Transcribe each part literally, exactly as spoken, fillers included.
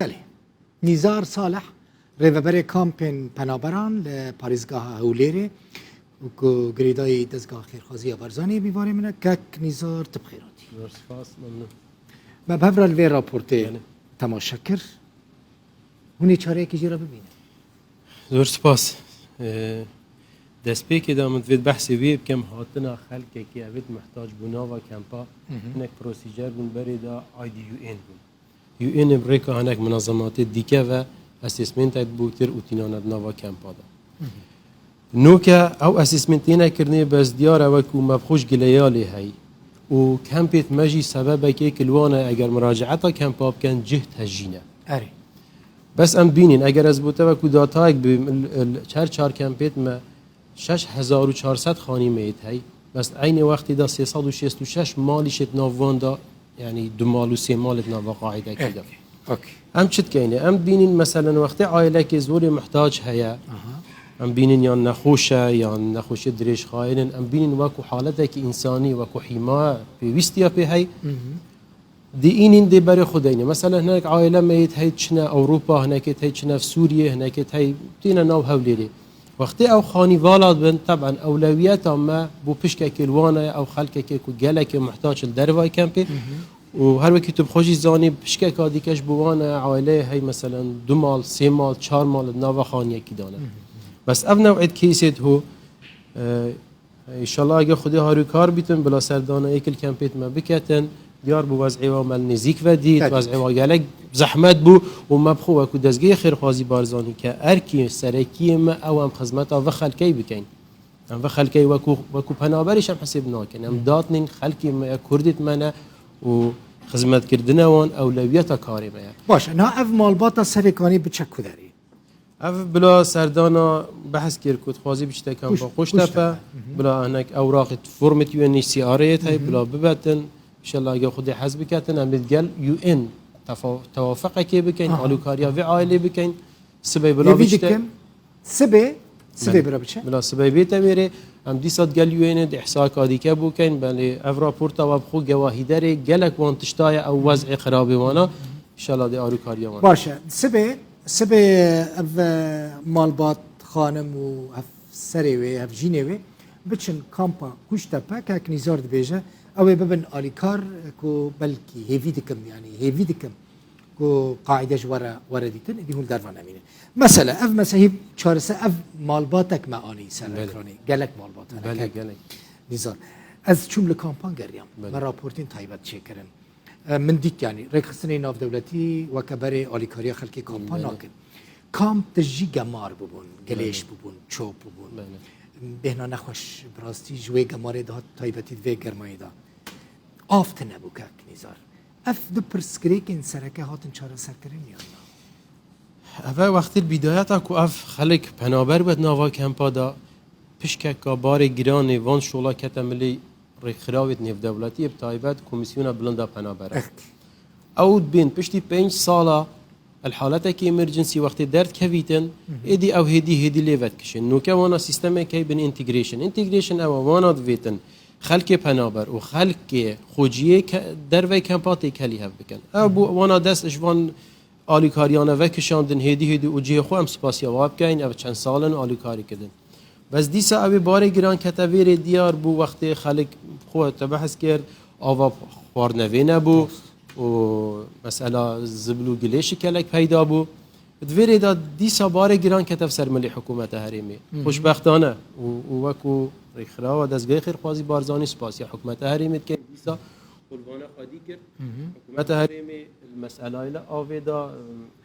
Belê. Nîzar Salih, rêveberê kampên penaberan li parêzgeha Hewlêrê û ku girêdayî dezgeha xêrxwazî ya Barzanî, bîvarê min e, kek Nîzar, tu bi xêr hatî. Zor spas, memnun. Me bi hev re li vê raportê Belê. temaşe kir. Hûn ê çareyekê jê re bibînin. Zor spas. Ee, destpêkê de min divêt behsê wê bikim, hatina xelkekî evêt muhtac bû nava kempa, Hı hı. hinek prosîjer bûn berê de aydî U N bûn. U N bi rêka hinek munazematê dîke ve esesmentek bû kir û tînane di nava kempa de. Noke ew esesment têne kirinê, bes diyar e wekû me bi xwe ji gileya lê hey û kempêt me jî sebebekê ki li wan e eger muraceeta kempa bikin cih tejîne. Erê. Bes em bînin, eger ez bo te wekû datayek bibîm, il, il, her çar kempêt me şeş hezar û çar sed xanî meyit hey. Bes eynê wextê de sê sed û şêst û şeş malî şêt nav wan de, yanî du mal û sê malêt nava qaîdekî de. Okey. Okey. Em çi dikeyne? Em bînin, meselen, wextê ailekê zorê muhtac heye, Aha. em bînin yan nexweş e, yan nexweşê dirêjxayîn in, em bînin wekû haletekî însanî, wekû hîma pêwîstiya pê hey. Hı hı. Dê înîn dê berê xwe deyne. Mesela hinek aile meyit hey çine Ewropa, hinekêt hey çine Sûriye, hinekêt hey tîne nav Hewlêrê. Wextê ew xanî vala dibin, teben ewlewiyeta me bo pişkekê li wan e, ew xelkekê ku gelekê muhtaç li dervay kempê. Hı hı. Û her wekî tu bi xwe jî zanî, pişkeka dîke ji bo wan e, aileyê hey, meselen, du mal, sê mal, çar mal di nava xaniyekî de ne. Hı hı. Bes ev new'ê kesêt ho, e, Înşallah, eger Xwedê harûkar bîtin, bila serdana êkil kempêt me biketin, diyar bû wez'ê wa me li nêzîk ve dît, Tabii. wez'ê wa gelek zehmet bû û me bi xwe wekû dezgehê xêrxwazî Barzanî ke erkê serekiyê me ew em xizmeta ve xelkey bikeyn. Em ve xelkey wekû, wekû penaberî şem hesêb nakin. Em Hı. datnên xelkê me ye, kurdêt me ne û xizmetkirine wan ewlewiyeta karê me ye. Baş e, niha ev malbata serê kanî biçe ku derê? Ev bila serdana behs kir ku dixwazî biçîte kampa Kuş-, Quştepe, Kuştepe. Hı hı. bila hinek ewraqê formê U N H C R'ê heye, Hı hı. bila bibetin. Înşallah, eger Xwedê hez biketin, em ê gel U N tefa-, tewafeqekê bikeyn, Aha. alûkariya vê ailê bikeyn. Sibê bila Hêvî biçîte. dikim, sibê, sibê Belê. bira biçe. Bila sibê bête wêrê. Em dîsa digel U N ê di ihsaka dîke bûkeyn, belê ev raporta wa bi xwe gewahîderê gelek wan tişta ye, ew wez'ê xirabê wana. Înşallah dê alûkariya wan. Baş e. Sibê, sibê ev, e, malbat, xanim û hevserê wê, hevjînê wê biçin kampa Kuştepe, kek Nîzar dibêje, ew ê bibin alîkar ku belkî hêvî dikim, yanî hêvî dikim ku qaîde ji we re were dîtin, êdî hûn derva nemînin. Mesele, ev mesehî çareser, ev malbatek me anî ser Belê. ekranê. Gelek malbat hene, Belê, kek gelek. Nîzar. Ez çûm li kampan geriyam. Belê. Me raportên taybet çêkirin. E, min dît, yanî, rêkxistinê navdewletî weke berê alîkariya xelkê kampan Belê. nakin. Kamp tijî gemar bûbûn, gelêş Belê. bûbûn, çop bûbûn. Belê. Bêhna nexweş, bi rastî ji wê gemarê dihat, taybetî di vê germayê de. Av tune bû, kek Nîzar. Ev du pirsgirêkên sereke hatin çareserkirin yan na? Ev e wextê bîdayeta ku ev xelk penaber be di nava kempa de, pişkeka barê giranê van şola kete milê rêkxirawêt nêvdewletiyê, bi taybet Komîsyona Bilind a Penaberan. Ew dibên piştî pênc sala li haletekî emergency wextê derdikevîtin, Hı hı. êdî ew hêdî hêdî lê vedikişên. Noke wana sîstemekê bin integration. Integration ew e, wana divêtin xelkê penaber û xelkê xweciyê ke-, dervey kempa têkelî hev bikin. Ew bû wana dest ji van alîkariyane vekişandin hêdî hêdî û cihê xwe em spasiya wa bikeyn, ev çend sal in alîkarî kirin. Bes dîsa ew ê barê giran kete vêrê diyar bû, wextê xelk xwe te behs kir, ava xwarinevê nebû û mesela zibil û gilêşî kelek peyda bû. Di vê rê de dîsa barê giran kete ser milê hikûmeta herêmê. Hı hı. Xweşbextane û, û wekû rêkxirawa dezgehê xêrxwazî Barzanî spasiya hikûmeta herêmê dikin. Dîsa qurbana xwedî kir. Hı hı. Hikûmeta herêmê li meselayê li avê de, em,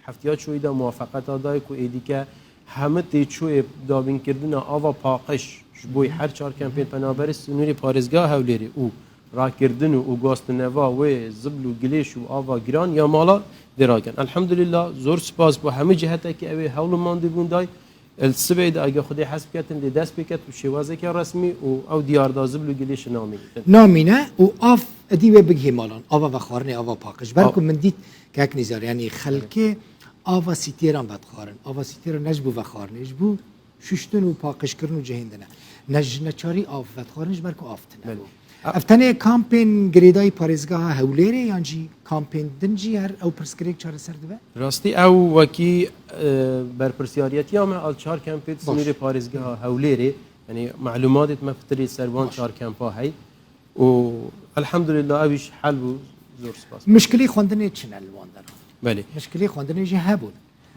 heftiya çoyî de muwafeqeta dayê ku êdî ke hemî têçoyê dabînkirina ava paqij ji bo Hı hı. her çar kempên penaberê sinûrê parêzgeha Hewlêrê û rakirdin û, û guhastineva wê zibil û gilêş û ava giran ya mala dê rakin. Elhamdulillah, zor spas bo hemî cihetekî ew ê hewl û mandîbûn day. Li sibê de, eger Xwedê hez biketin, dê dest pê ket bi şêwazeke resmî û ew diyar da zibil û gilêşî namînin. Namîne û av edî wê bigihê malan. Ava vexwarinê, ava paqij. Ber Av- ku min dît, kek Nîzar, yanî xelkê ava sîtêran vedixwarin. Ava sîtêran ne ji bo vexwarinê, ji bo şuştin û paqijkirin û cihên din e. Ne ji neçarî av vedixwarin, ji ber ku av tune Belê. bû. Ev tenê kampên girêdayî parêzgeha Hewlêrê yan jî kampên din jî her ew pirsgirêk çareser dibe? Rastî ew wekî, e, berpirsiyariyetiya me a çar kempê di Baş. Sinûrê parêzgeha Hewlêrê, yanî melumatê me fitirî ser van Baş. Çar kempa hey û elhamdulillah ew îş hel bû, zor spas. Mişkilî xwendinê çi ne li wan deran? Belê. Mişkilî xwendinê jî hebûn.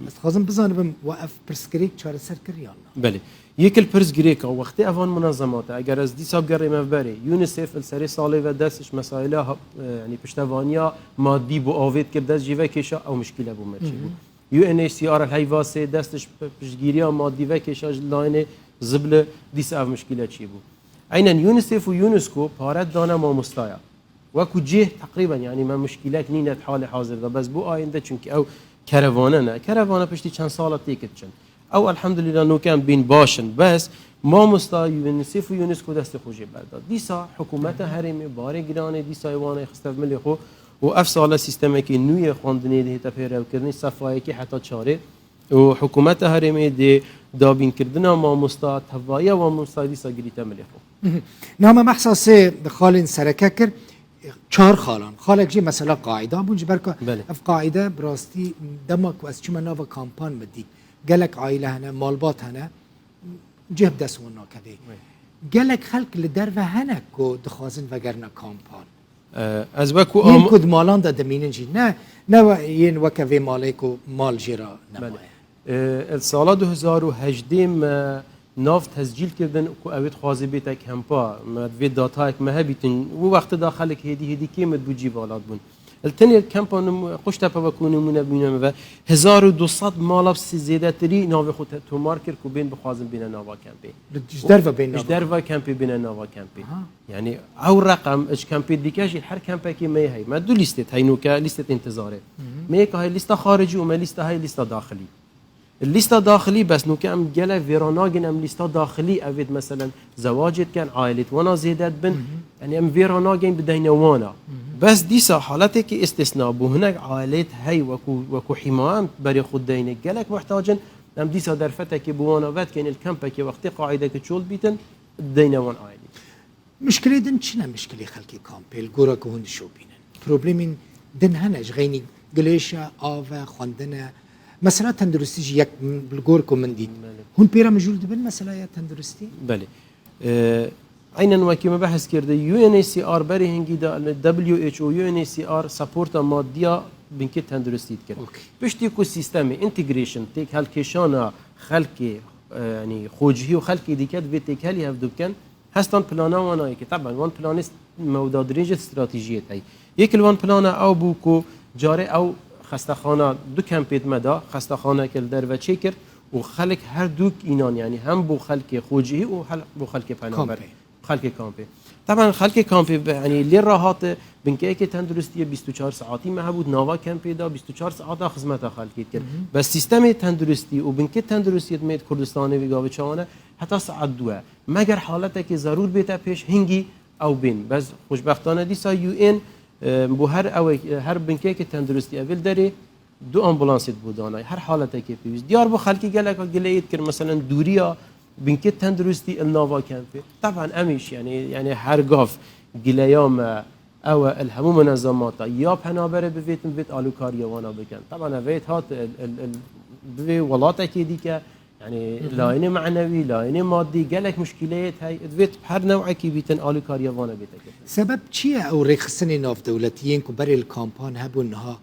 Ez dixwazim bizanibim we ev pirsgirêk çareser kir yan na? Belê. Yek li pirsgirêka wextê evan munezemata, eger ez dîsa bigerêm ev berê, UNICEF li serê salê ve dest ji mesaîla ha-, e, yanî piştevaniya madî bo avê dikir, dest jî vekêşa, ew mişkîle bo me çêbû. UNHCR li heyva sê dest ji p-, piştgiriya madî vekêşa ji layinê zible, dîsa ev mişkîle çêbû. Eynen UNICEF û UNESCO pare dane mamostaya. Wekû cih teqrîben, yanî me muşkîlek nîne di halê hazir de. Bes bo ayînde, çimkî ew kerevane ne. Kerevane piştî çend sala têke diçin. Ew elhamdulillah nûke em bên baş in. Bes mamosta UNICEF û UNESCO destê xwe jê berda. Dîsa hikûmeta herêmê barê giranê dîsa ê wan ê xiste milê xwe û ev sale sîstemekê nû yê xwendinê dihête pêrevkirinê sefa yekê heta çarê. Û hikûmeta herêmê dê dabînkirina mamosta, tevahiya mamosta dîsa girîte milê xwe. Mhm. Niha me behsa sê xalên sereke kir, çar xalan. Xalek jî mesela qaîda bûn, ji ber ku Belê. Ev qaîde bi rastî dema ku ez çûme nava kampan min dît. Gelek aîle hene, malbat hene, cih bi dest wan nakeve. Wê. Gelek xelk li derve hene ku dixwazin vegerine kampan. E, ez wekû Yên am- ku di malan de dimînin jî. Ne, ne we-, yên weke vê malê ku mal jê re Belê. Nemaye. E, li sala du hezar û hejdê me nav tescîl kirdin ku ew ê dixwaze bête kempa. Me divê datayek me hebîtin. Wî wextê de xelk hêdî hêdî kêm dibû cî valat bûn. Li tenê kempa Nim-, Quştepe wekû nimûne bîne me ve hezar û du sed mala zêdetirî navê xwe te-, tomar kir ku bên bixwazin bîne nava kempê. Ji derve bên Ji nava derve kempê bîne nava kempê. Aha. Yanî ew reqem ji kempê dike jî her kempekê me yê heye. Me du lîstet heye nûke, lîstet întizarê. Hı hı. Me yek heye lîsta xaricî û me lîsta heye lîsta daxilî. Lîsta daxilî bes nûke em gelek vêra nagin em lîsta daxilî evêt meselen zewacê dikin, ailêt wana zêde dibin. Hı hı. Yanî em vêra nagin bideyne wana. Hı hı. Bes dîsa haletekî îstîsna bû hinek ailêt hey wekû, wekû hîmaye em berê xwe dideyne gelek muhtac in. Em dîsa derfetekê bi wana vedikeyne li kempekê wextê qaîdeke çol bîtin dideyne wan ailî. Mişkilê din çi ne mişkilê xelkê kampê li gora ku hûn dişopînin? Problemên din hene ji xeynî gilêşe, av e, xwendin e. Mesela tenduristî jî yek m-, li gor ku min dît. Belê. Hûn pê re mijûl dibin mesela ya tenduristî? Belê. Ee, eynen wekî me behs kirdi. UNHCR berê hingî de li WHO UNHCR supporta maddiya binkê tenduristî dikir. Okey. Piştî ku sîstemê integration têk helkêşana xelkê, e, yanî xocihî û xelkê dike divê têk helî hev du bikin, Hestan plana wan a yekê. Teben wan planê st-, mewda dirêj ê stratejiyê tey. Yek li wan plana ew bû ku carê ew xestexana du kempêt me da, xestexaneke li derve çêkir û xelk her dûk înan, yanî hem bo xelkê xocihî û hel-, bo xelkê penaber. Kampê. Xelkê kampê. Teben xelkê kampê be, yanî lê re hate binkeyekê tenduristiyê bîst û çar saetî me hebû, di nava kempê de bîst û çar saeta xizmeta xelkê dikir. Hı hı. Bes sîstemê tenduristî û binkê tenduristiyê di me di Kurdistanê vî gavê çawan e, heta saet du e. Meger haletekê zerûr bête pêş hingî ew bên. Bes xweşbextane dîsa U N, e, bo her ew, e, her binkeyekê tenduristî ev ê li derê du ambulansê dibo danay. Her haletekê pêwîst. Diyar bû xelkî geleka gileyê dikir, meselen dûriya binkê tenduristî li nava kempê. Teben em îş, yanî, yanî her gav gileya me ew e, li hemû munezemata ya penaberê bivêtin, vêt alûkariya wana bikin. Teben ev vêt hat, il, il, il, bivê welatekê dîke, Yanî Hı hı. layînê manewî, layînê madî, gelek muşkîleyêt hey. Divêt her newekî bîtin alîkariya vana bête kirin. Sebeb çi ye ew rêxistinê navdewletî yên ku berê li kampan hebûn niha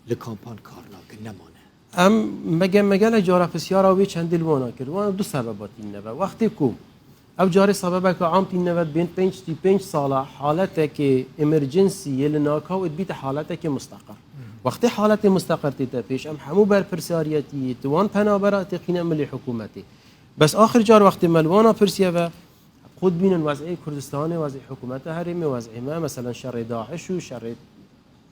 li kampan kar nakin, nemane? Em mege-, me gelek cara pisyara wê çendê li wana kir. Wana du sebeba tînine ve. Wextê ku ev carê sebebeke am tînine ve bên pênc, pênc sala haletekê emergency yê li nakaw ê dibîte haletekê musteqir. Wextê haletê musteqir tête pêş, em hemû berpirsariyetî di wan penabera têxîne milê hikûmetê. Bes axir car wextê me li wana pirsiye ve, xwe dibînin wez'ê Kurdistanê, wez'ê hikûmeta herêmê, wez'ê me, meselen şerê DAIŞ û şerê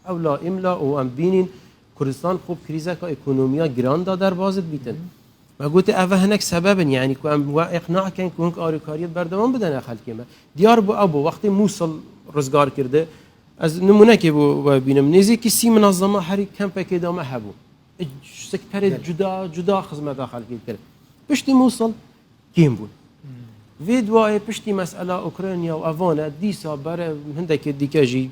ewla îmla û em bînîn Kurdistan xwe bi krîzeka ekonomiya giran de derbas dibîtin. Me gote ev hinek sebeb in, yanî ku em we îqna kin ku hink alîkariyê berdewam bidene xelkê me. Diyar bû ew bû, wextê Mûsil rizgar kirdi, ez nimûnekê bo we bînim. Nêzîkî sî minezema herî kempekê de me hebû. Sekterê Belê. cuda, cuda xizmeta xelkê dikir. Piştî Mûsil kêm bûn. Hmm. Vê duayê piştî mesela Ukrayna û evan e, dîsa bere hindekê dîke jî,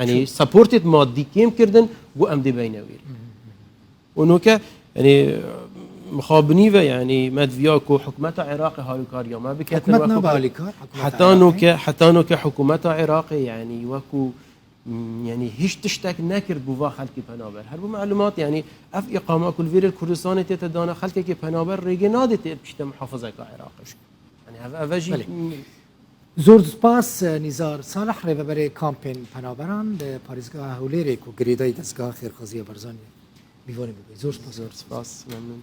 yanî, supportêt maddî kêm kirdin, got em dê beyne wî. Û noke, yanî, mixabinî ve, yanî, me diviya ku hikûmeta Iraqê halûkariya me biketin. Hikûmet wekû nabe alîkar, hikûmeta heta Iraqê. Noke, heta noke hikûmeta Iraqê, yanî, wekû, mm, yanî, hîç tiştek nekir bo va xelkê penaber. Her bo melumat, yanî, ev îqama ku li vêrê Kurdistanê tête dana, xelkekê penaber rêgê nadê tê bişte muhafizeka Iraqê. Yanî, ev, ev jî Belê. Zor spas, Nîzar Salih, rêveberê kampên penaberan li parêzgeha Hewlêrê ku girêdayî dezgeha Xêrxwaziya Barzanî ye. Mîvanê bûbû. Zor spas. Zor spas, memnun.